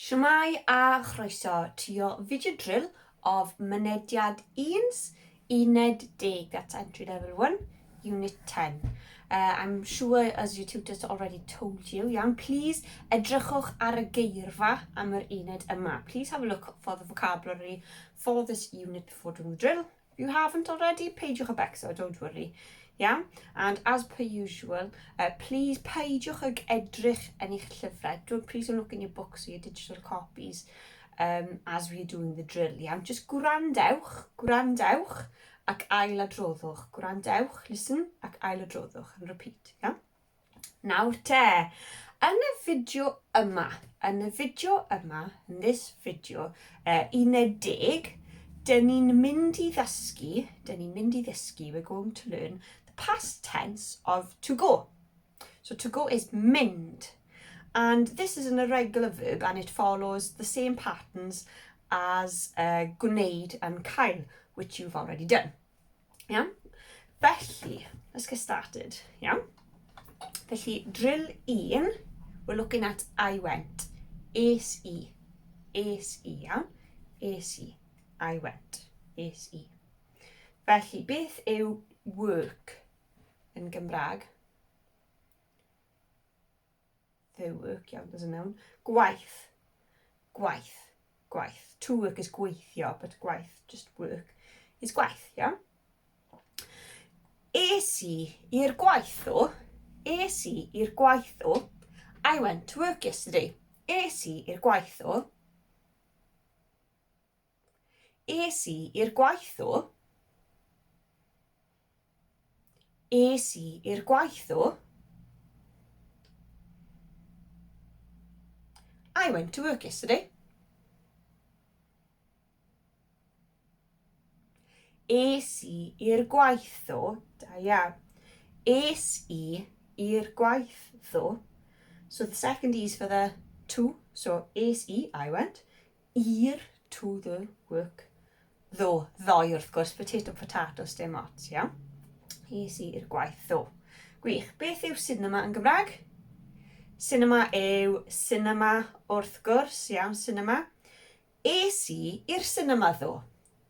Shwmae a chroeso to your video drill of Mynediad 1's Uned Deg, that's entry level 1, unit 10. Uh, I'm sure as your tutor's already told you, iawn, please edrychwch ar y geirfa am yr uned yma. Please have a look for the vocabulary for this unit before doing the drill. If you haven't already, peidiwch â becso, don't worry. Iawn? And as per usual, uh, please peidiwch ag edrych yn eich llyfrau. Don't, please don't look in your books or your digital copies um, as we are doing the drill. Iawn? Just gwrandewch, gwrandewch ac ailadroddwch. Gwrandewch, listen, ac ailadroddwch and repeat. Iawn? Nawr te, yn y fideo yma, yn y fideo yma, in this video, uh, uned deg, dyn ni'n mynd i ddysgu, dyn ni'n mynd i ddysgu, we're going to learn the past tense of to go. So to go is mynd. And this is an irregular verb and it follows the same patterns as uh, gwneud and cael, which you've already done. Iawn? Felly, let's get started. Iawn? Felly, drill 1, we're looking at I went. Es i. Es i, iawn? Es i. I went. Es i. Felly, beth yw work yn Gymraeg? The work, iawn, there's a noun. Gwaith. Gwaith. Gwaith. To work is gweithio, but gwaith, just work, is gwaith, iawn? Es i i'r gwaith ddo. Es i i'r gwaith ddo. I went to work yesterday. Es i i'r gwaith ddo. Es i i'r gwaith ddo. Es i i'r gwaith ddo. I went to work yesterday. Es i i'r gwaith ddo. Da iawn. Es i i'r gwaith ddo. So the second E is for the to. So es i, I went. I'r, to the work. Ddo, ddoe wrth gwrs, potato, potatoes, dim ots, iawn. Es i i'r gwaith ddo. Gwych. Beth yw cinema yn Gymraeg? Cinema yw cinema wrth gwrs, iawn, cinema. Es i i'r cinema ddo.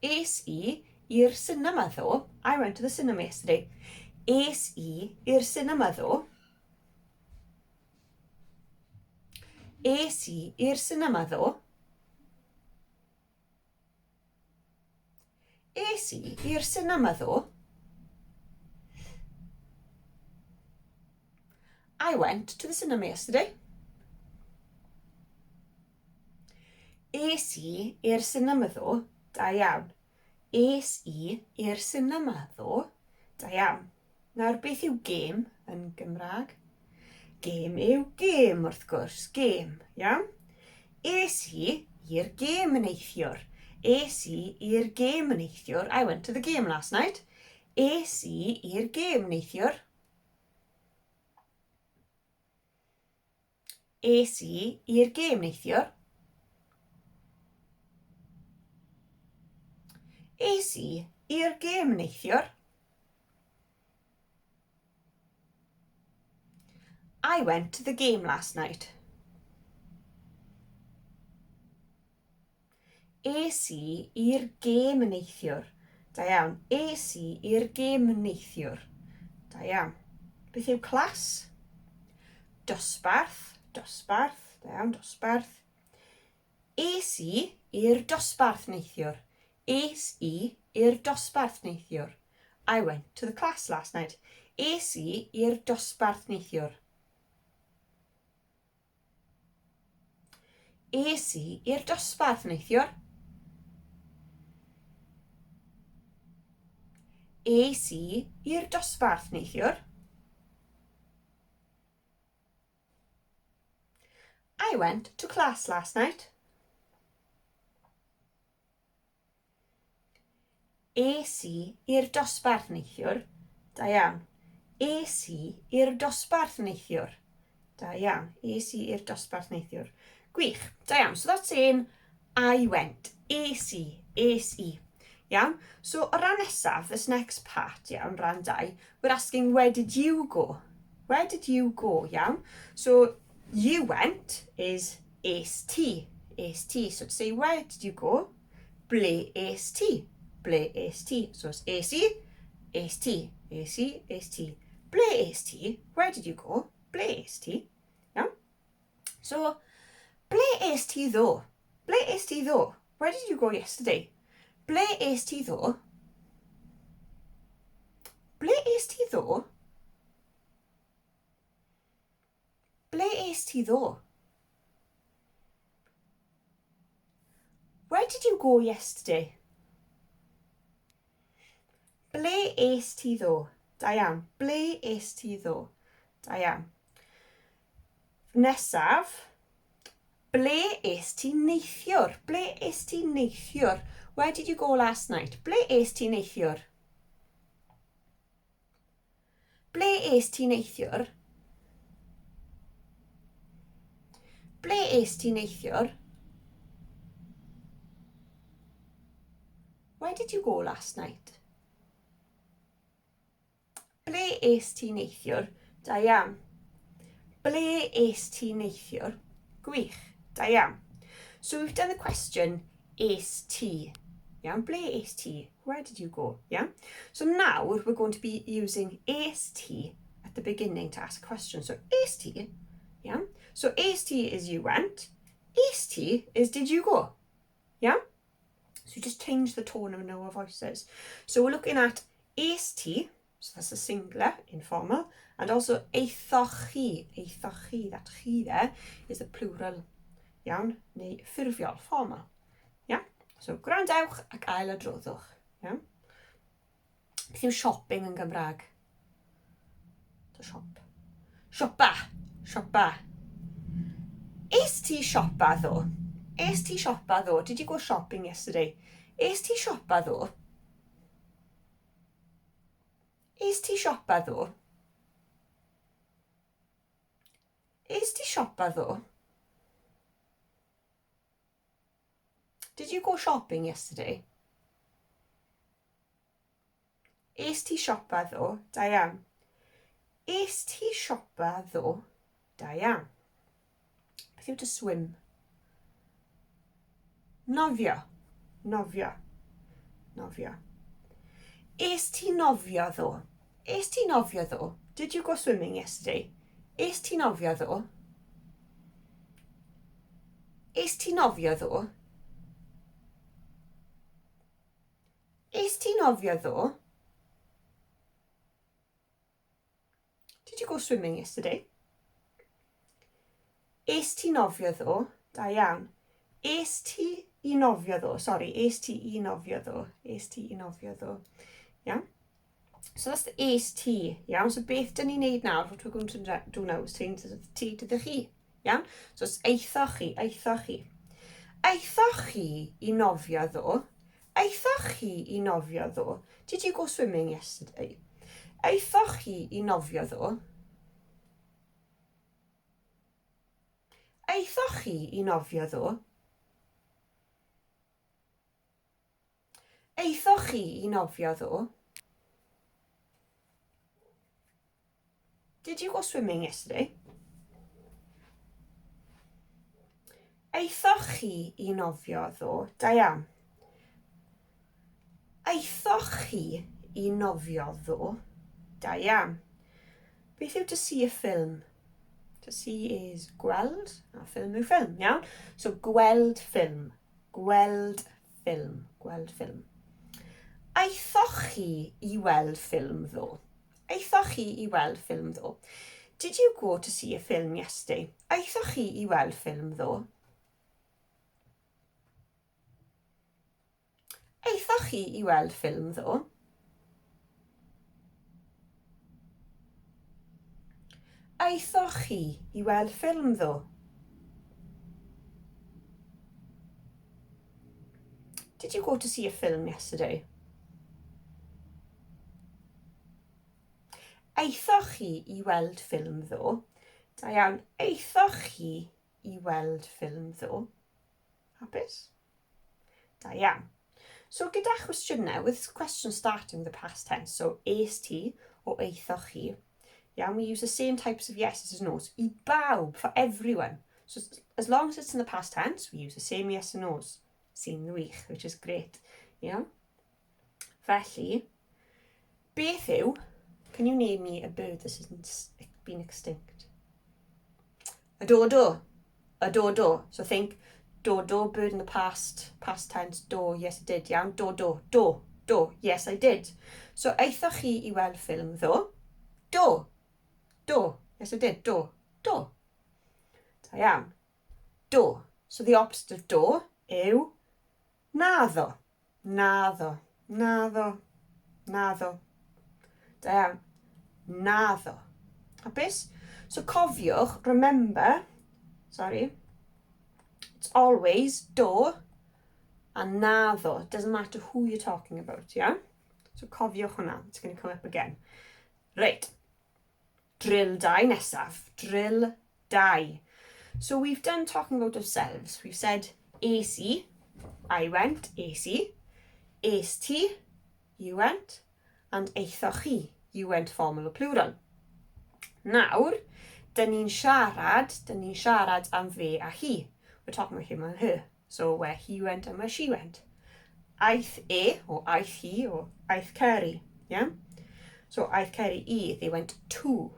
Es i i'r cinema ddo. I went to the cinema yesterday. Es i i'r cinema ddo. Es i i'r sinema ddo. Es i i'r sinema ddo. I went to the cinema yesterday. Es i i'r sinema ddo. Da iawn. Es i i'r sinema ddo. Da iawn. Nawr, beth yw gêm yn Gymraeg? Gêm yw gêm, wrth gwrs, gêm, iawn? Es i i'r gêm neithiwr. Es i i'r gêm neithiwr. I went to the game last night. Es i i'r gêm neithiwr. Es i i'r gêm neithiwr. Es i i'r gêm neithiwr. I went to the game last night. Es i i'r gêm neithiwr. Da iawn. Es i i'r gêm neithiwr. Da iawn. Beth yw clas? Dosbarth. Dosbarth. Da iawn, dosbarth. Es i i'r dosbarth neithiwr. Es i i'r dosbarth neithiwr. I went to the class last night. Es i i'r dosbarth neithiwr. Es i i'r dosbarth neithiwr. Es i i'r dosbarth neithiwr. I went to class last night. Es i i'r dosbarth neithiwr. Da iawn. Es i i'r dosbarth neithiwr. Da iawn. Es i i'r dosbarth neithiwr. Gwych. Da iawn. So that's saying I went. Es i. Es i. Iawn? So o ran nesaf, this next part, iawn, rhan 2, we're asking where did you go? Where did you go? Iawn? So you went is es ti. Es ti. So to say where did you go? Ble es ti? Ble es ti? So it's es i, es ti. Es i, es ti. Ble es ti? Where did you go? Ble es ti? Iawn? So, ble es ti ddo? Ble es ti ddo? Where did you go yesterday? Ble es ti ddo? Ble es ti ddo? Ble es ti ddo? Where did you go yesterday? Ble es ti ddo? Da iawn. Ble es ti ddo? Da iawn. Nesaf, ble es ti neithiwr? Ble es ti neithiwr? Where did you go last night? Ble es ti neithiwr? Ble es ti neithiwr? Ble es ti neithiwr? Where did you go last night? Ble es ti neithiwr? Da iawn. Ble es ti neithiwr? Gwych. Da iawn. So we've done the question, es ti? Iawn, ble es ti? Where did you go? Yeah. So now we're going to be using es ti at the beginning to ask a question. So es ti, yeah. So es ti is you went. Es ti is did you go? Yeah. So you just change the tone of our voices. So we're looking at es ti, so that's a singular, informal, and also aethoch chi, aethoch chi, that chi there is the plural, iawn, neu ffurfiol, formal. Yeah? So gwrandewch ac ailadroddwch. Yeah? Beth yw shopping yn Gymraeg? To shop. Siopa! Siopa. Es ti siopa ddo? Es ti siopa ddo? Did you go shopping yesterday? Es ti siopa ddo? Es ti siopa ddo? Es ti siopa ddo? Did you go shopping yesterday? Es ti siopa ddo? Da iawn. Es ti siopa ddo? Da iawn. Beth yw to swim? Nofio. Nofio. Nofio. Es ti nofio ddo? Es ti nofio ddo? Did you go swimming yesterday? Es ti nofio ddo? Es ti nofio ddo? Es ti nofio ddo? Did you go swimming yesterday? Es ti nofio ddo? Da iawn. Es ti i nofio ddo? Sorry, es ti i nofio ddo? Es ti i nofio ddo? Iawn? So that's the es ti, iawn? So beth dyn ni'n neud nawr, what we're going to do now is change the t to the chi, iawn? So it's aethoch chi, aethoch chi. Aethoch chi i nofio ddo? Aethoch chi i nofio ddo? Did you go swimming yesterday? Aethoch chi i nofio ddo? Aethoch chi i nofio ddo? Aethoch chi i nofio ddo? Did you go swimming yesterday? Aethoch chi i nofio ddo? Da iawn. Aethoch chi i nofio ddo? Da iawn. Beth yw to see a film? To see is gweld, a ffilm yw ffilm, iawn? So gweld ffilm. Gweld ffilm. Gweld ffilm. Aethoch chi i weld ffilm ddo? Aethoch chi i weld ffilm ddo? Did you go to see a film yesterday? Aethoch chi i weld ffilm ddo? Aethoch chi i weld ffilm ddo? Aethoch chi i weld ffilm ddo? Did you go to see a film yesterday? Aethoch chi i weld ffilm ddo? Da iawn. Aethoch chi i weld ffilm ddo? Hapus? Da iawn. So gyda chwestiynau, with questions starting with the past tense, so es ti o aethoch chi, iawn, we use the same types of yeses as no's i bawb, for everyone. So as long as it's in the past tense, we use the same yes and no's. Sy'n wych, which is great. Yeah? Felly, beth yw, can you name me a bird that has been extinct? A dodo. A dodo. So think dodo, bird in the past, past tense, do, yes I did, iawn, dodo, do, do, yes I did. So aethoch chi i weld ffilm ddo? Do, do, yes I did, do, do. Da iawn. Do. So the opposite of do yw naddo. Naddo. Naddo. Naddo. Da iawn. Naddo. Hapus? So cofiwch, remember, sorry, it's always do a naddo. It doesn't matter who you're talking about, yeah? So cofiwch hwnna. It's going to come up again. Reit. Drill 2 nesaf. Drill 2. So we've done talking about ourselves. We've said es i, I went, es i. Est ti, you went. And aethoch chi, you went formal o plural. Nawr, dyn ni'n siarad, dyn ni'n siarad am fe a hi. We're talking about him and her. So where he went and where she went. Aeth e, or aeth hi, or aeth Ceri, yeah? So aeth Ceri i, they went to.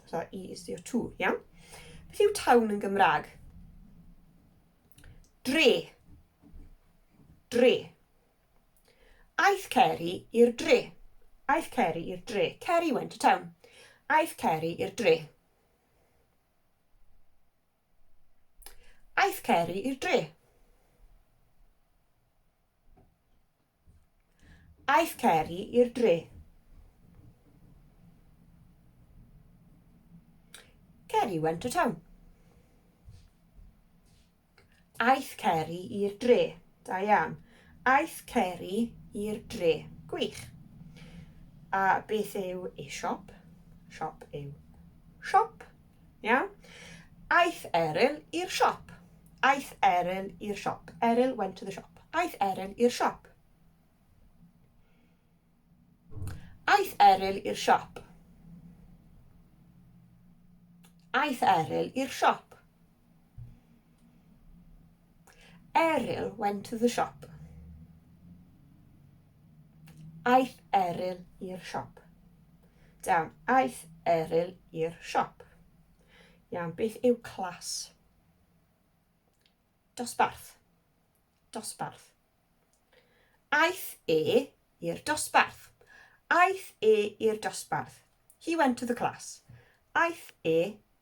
So that i is your to, yeah? Beth yw town yn Gymraeg? Dre. Dre. Aeth Ceri i'r dre. Aeth Ceri i'r dre. Ceri went to town. Aeth Ceri i'r dre. Aeth Ceri i'r dre. Aeth Ceri i'r dre. Ceri went to town. Aeth Ceri i'r dre. Da iawn. Aeth Ceri i'r dre. Gwych. A beth yw e siop? Siop yw siop. Iawn? Aeth Eryl i'r siop. Aeth Eryl i'r siop. Eryl went to the shop. Aeth Eryl i'r siop. Aeth Eryl i'r siop. Aeth Eryl i'r siop. Eryl went to the shop. Aeth Eryl i'r siop. Down. Aeth Eryl i'r siop. Iawn, beth yw clas? Dosbarth. Dosbarth. Aeth e i'r dosbarth. Aeth e i'r dosbarth. He went to the class. Aeth e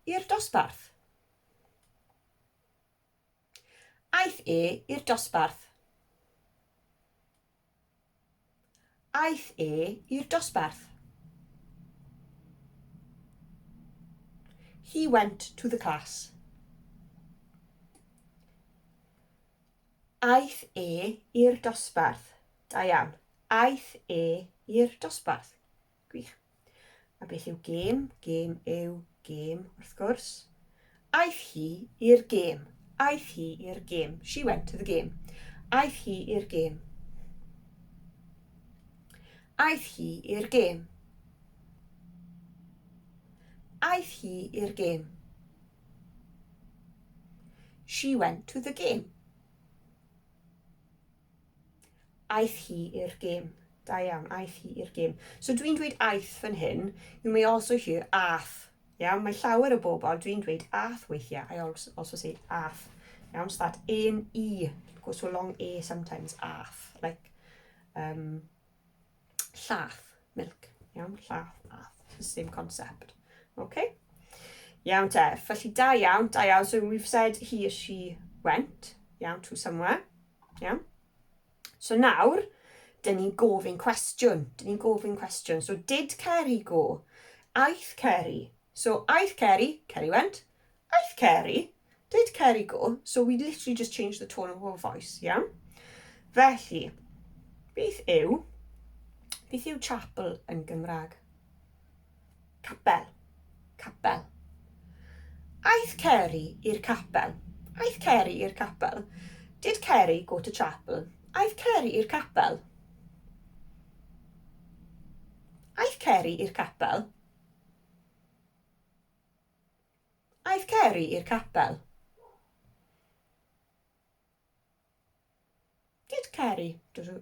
i'r dosbarth. Aeth e i'r dosbarth. Aeth e i'r dosbarth. He went to the class. Aeth e i'r dosbarth. Da iawn. Aeth e i'r dosbarth. Gwych. A beth yw gêm? Gêm yw gêm, wrth gwrs. Aeth hi i'r gêm. Aeth hi i'r gêm. She went to the game. Aeth hi i'r gêm. Aeth hi i'r gêm. Aeth hi i'r gêm. She went to the game. Aeth hi i'r gêm. Da iawn, aeth hi i'r gêm. So dwi'n dweud aeth fan hyn. You may also hear ath. Iawn, mae llawer o bobl, dwi'n dweud ath weithiau. I also, also say ath. Iawn, so that un E goes to a long A sometimes, ath. Like, um, llath, milk. Iawn, llath, ath. It's the same concept. Okay? Iawn te, felly da iawn, da iawn. So we've said he or she went, iawn, to somewhere. Iawn? So nawr, dyn ni'n gofyn cwestiwn. Dyn ni'n gofyn cwestiwn. So did Kerry go? Aeth Kerry. So aeth Kerry, Kerry went. Aeth Kerry, did Kerry go? So we literally just changed the tone of our voice, iawn? Felly, beth yw, beth yw chapel yn Gymraeg? Capel. Capel. Aeth Ceri i'r capel. Aeth Ceri i'r capel. Did Ceri go to chapel? Aeth Ceri i'r capel. Aeth Ceri i'r capel. Aeth Ceri i'r capel. Did Kerry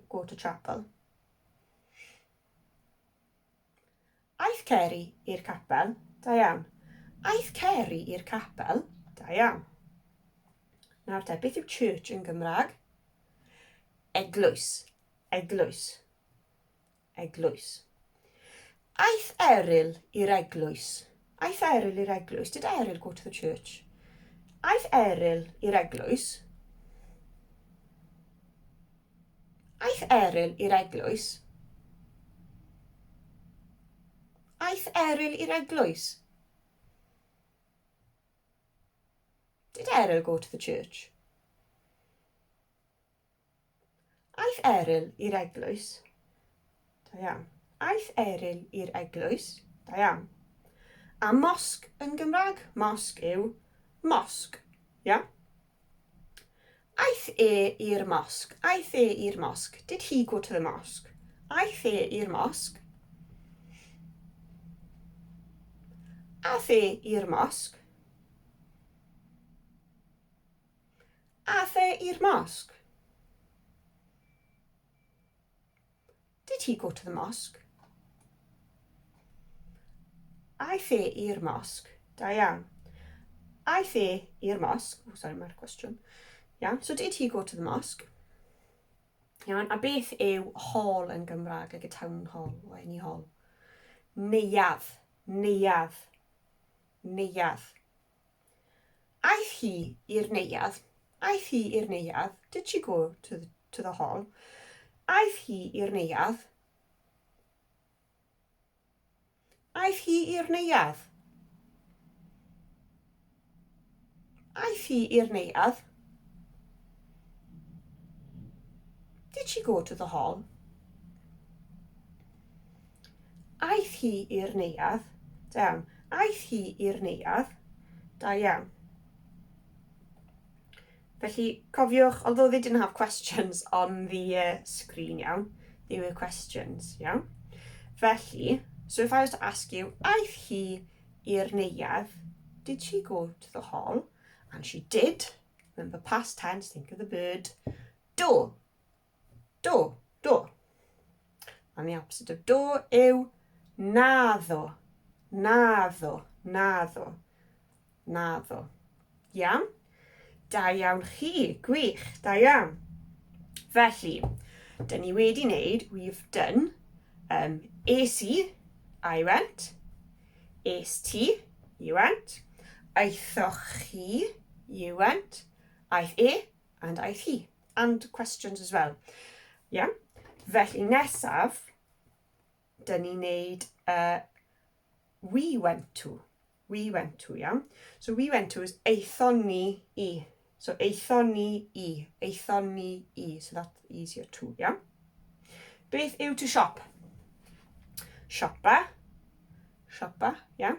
go to chapel? Aeth Ceri i'r capel? Da iawn. Aeth Ceri i'r capel? Da iawn. Nawr te, beth yw church yn Gymraeg? Eglwys. Eglwys. Eglwys. Aeth Eryl i'r eglwys. Aeth Eryl i'r eglwys. Did Eryl go to the church? Aeth Eryl i'r eglwys. Aeth Eryl i'r eglwys. Aeth Eryl i'r eglwys. Did Eryl go to the church? Aeth Eryl i'r eglwys. Da iawn. Aeth Eryl i'r eglwys. Da iawn. A mosg yn Gymraeg? Mosg yw mosg. Ia? Aeth e i'r mosg. Aeth e i'r mosg. Did he go to the mosque? Aeth e i'r mosg. Aeth e i'r mosg. Aeth e i'r mosg. Did he go to the mosque? Aeth e i'r mosg. Da iawn. Aeth e i'r mosg. Oh, sorry, mae'r cwestiwn. Iawn. So did he go to the mosque? Iawn. A beth yw hall yn Gymraeg? Like a town hall or any hall? Neuadd. Neuadd. Neuadd. Aeth hi i'r neuadd. Aeth hi i'r neuadd. Did she go to the, to the hall? Aeth hi i'r neuadd. Aeth hi i'r neuadd. Aeth hi i'r neuadd. Did she go to the hall? Aeth hi i'r neuadd. Da iawn. Aeth hi i'r neuadd. Da iawn. Felly, cofiwch, although they didn't have questions on the screen, iawn, they were questions, iawn. Felly, so if I was to ask you, aeth hi i'r neuadd, did she go to the hall? And she did. Remember past tense, think of the bird. Do, Do, do. And the opposite of do yw naddo. Naddo, naddo, naddo. Iawn? Da iawn chi, gwych, da iawn. Felly, dyn ni wedi wneud, we've done, es i, I went, es ti, you went, aethoch chi, you went, aeth e, and aeth hi. And questions as well. Yeah? Felly nesaf, dyn ni'n neud we went to. We went to, iawn? So we went to is aethon ni i. So aethon ni i. Aethon ni i. So that's easier to, iawn? Beth yw to shop? Siopa. Siopa, iawn?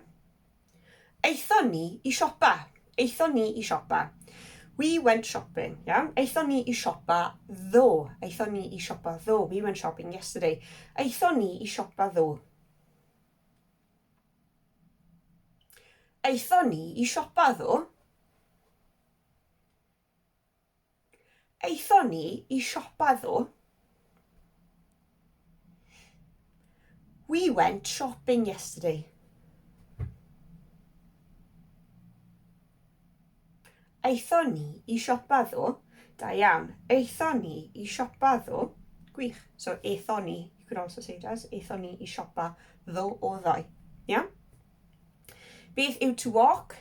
Aethon ni i siopa. Aethon ni i siopa. We went shopping, iawn? Aethon ni i siopa ddo. Aethon ni i siopa ddo. We went shopping yesterday. Aethon ni i siopa ddo. Aethon ni i siopa ddo. Aethon ni i siopa ddo. We went shopping yesterday. Aethon ni i siopa ddo. Da iawn. Aethon ni i siopa ddo. Gwych. So, aethon ni, you could also say it as, aethon ni i siopa ddo o ddoe. Iawn? Beth yw to walk?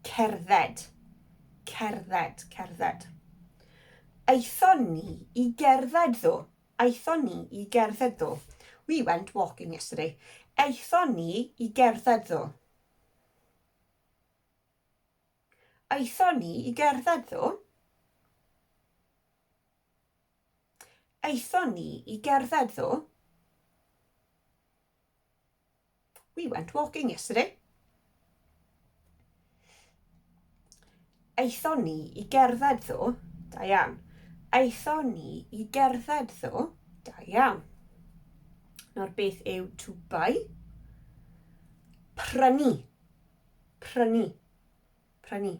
Cerdded. Cerdded, cerdded. Aethon ni i gerdded ddo. Aethon ni i gerdded ddo. We went walking yesterday. Aethon ni i gerdded ddo. Aethon ni i gerdded ddo. Aethon ni i gerdded ddo. We went walking yesterday. Aethon ni i gerdded ddo. Da iawn. Aethon ni i gerdded ddo. Da iawn. Nawr beth yw to buy? Prynu. Prynu. Prynu.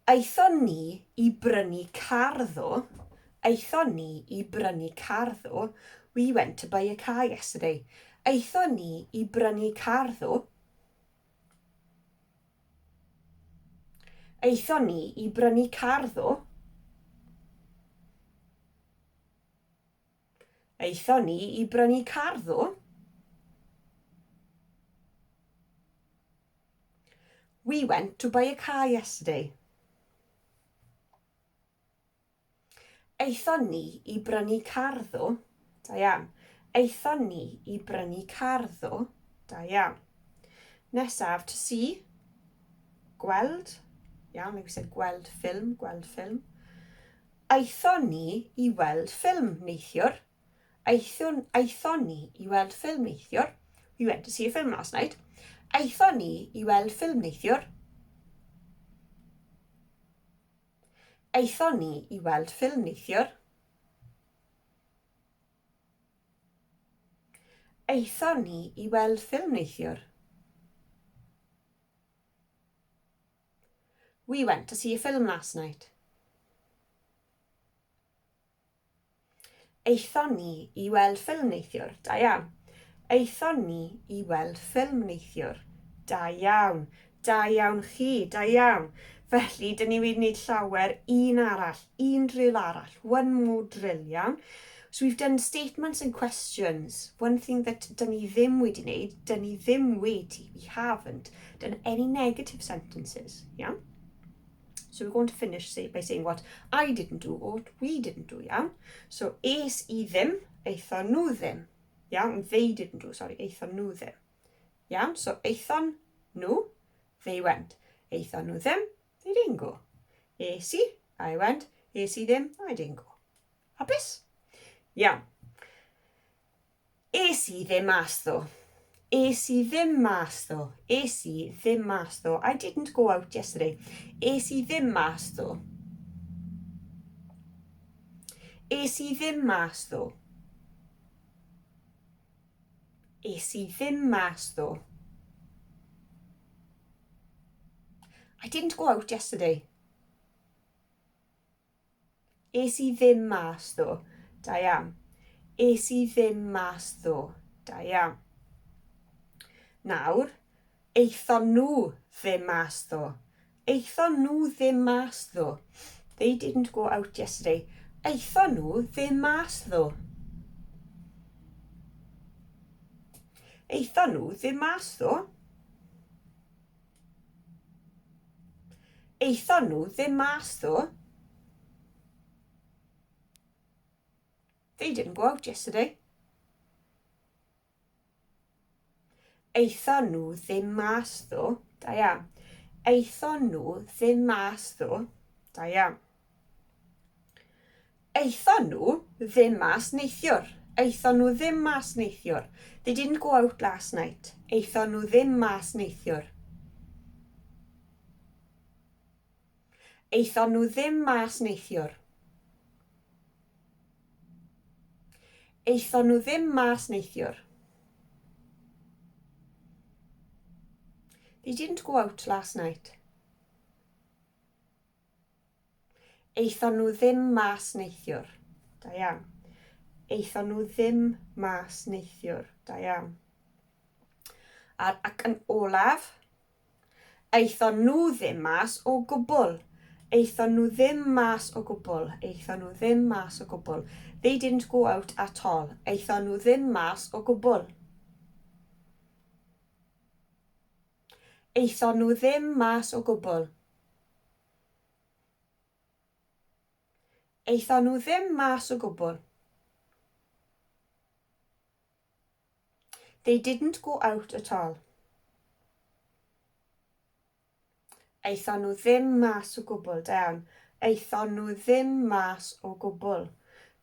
Aethon ni i brynu car ddo. Aethon ni i brynu car ddo. We went to buy a car yesterday. Aethon ni i brynu car ddo. Aethon ni i brynu car ddo. Aethon ni i brynu car ddo. We went to buy a car yesterday. Aethon ni i brynu car ddo. Da iawn. Aethon ni i brynu car ddo. Da iawn. Nesaf, to see. Gweld. Iawn, like we said, gweld ffilm, gweld ffilm. Aethon ni i weld ffilm neithiwr. Aethon, aethon ni i weld ffilm neithiwr. We went to see a film last night. Aethon ni i weld ffilm neithiwr. Aethon ni i weld ffilm neithiwr. Aethon ni i weld ffilm neithiwr. We went to see a film last night. Aethon ni i weld ffilm neithiwr. Da iawn. Aethon ni i weld ffilm neithiwr. Da iawn. Da iawn chi. Da iawn. Felly, dyn ni wedi gwneud llawer un arall, un drill arall, one more drill, iawn? So we've done statements and questions. One thing that dyn ni ddim wedi wneud, dyn ni ddim wedi, we haven't done any negative sentences, iawn? So we're going to finish say, by saying what I didn't do or what we didn't do, iawn? So es i ddim, aethon nhw ddim. Iawn, they didn't do, sorry, aethon nhw ddim. Iawn, so aethon nhw, they went. Aethon nhw ddim, they didn't go. Es i, I went. Es i ddim, I didn't go. Hapus? Iawn. Es i ddim mas ddo. Es i ddim mas ddo. Es i ddim mas ddo. I didn't go out yesterday. Es i ddim mas ddo. Es i ddim mas ddo. Es i ddim mas ddo. I didn't go out yesterday. Es i ddim mas ddo. Da iawn. Es i ddim mas ddo. Da iawn. Nawr, aethon nhw ddim mas ddo. Aethon nhw ddim mas ddo. They didn't go out yesterday. Aethon nhw ddim mas ddo. Aethon nhw ddim mas ddo. Aethon nhw ddim mas ddo. They didn't go out yesterday. Aethon nhw ddim mas ddo. Da iawn. Aethon nhw ddim mas ddo. Da iawn. Aethon nhw ddim mas neithiwr. Aethon nhw ddim mas neithiwr. They didn't go out last night. Aethon nhw ddim mas neithiwr. Aethon nhw ddim mas neithiwr. Aethon nhw ddim mas neithiwr. They didn't go out last night. Aethon nhw ddim mas neithiwr. Da iawn. Aethon nhw ddim mas neithiwr. Da iawn. A'r ac yn olaf, aethon nhw ddim mas o gwbl. Aethon nhw ddim mas o gwbl. Aethon nhw ddim mas o gwbl. They didn't go out at all. Aethon nhw ddim mas o gwbl. Aethon nhw ddim mas o gwbl. Aethon nhw ddim mas o gwbl. They didn't go out at all. Aethon nhw ddim mas o gwbl, da iawn. Aethon nhw ddim mas o gwbl.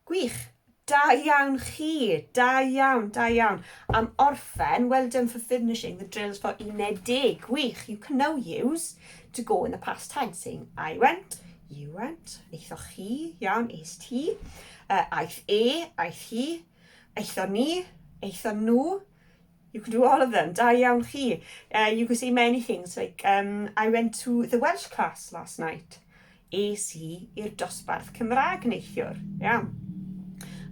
Gwych! Da iawn chi! Da iawn, da iawn. Am orffen, well done for finishing the drills for uned deg. Gwych! You can now use to go in the past tense, saying I went, you went, aethoch chi, iawn, est ti, aeth e, aeth hi, aethon ni, aethon nhw. You can do all of them. Da iawn chi. You can say many things like, I went to the Welsh class last night. Es i i'r dosbarth Cymraeg neithiwr. Iawn.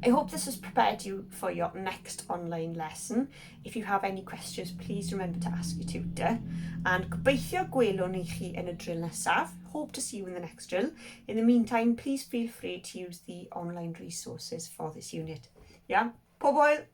I hope this has prepared you for your next online lesson. If you have any questions, please remember to ask your tutor. And gobeithio gwelwn ni chi yn y drill nesaf. Hope to see you in the next drill. In the meantime, please feel free to use the online resources for this unit. Yeah? Pob hwyl!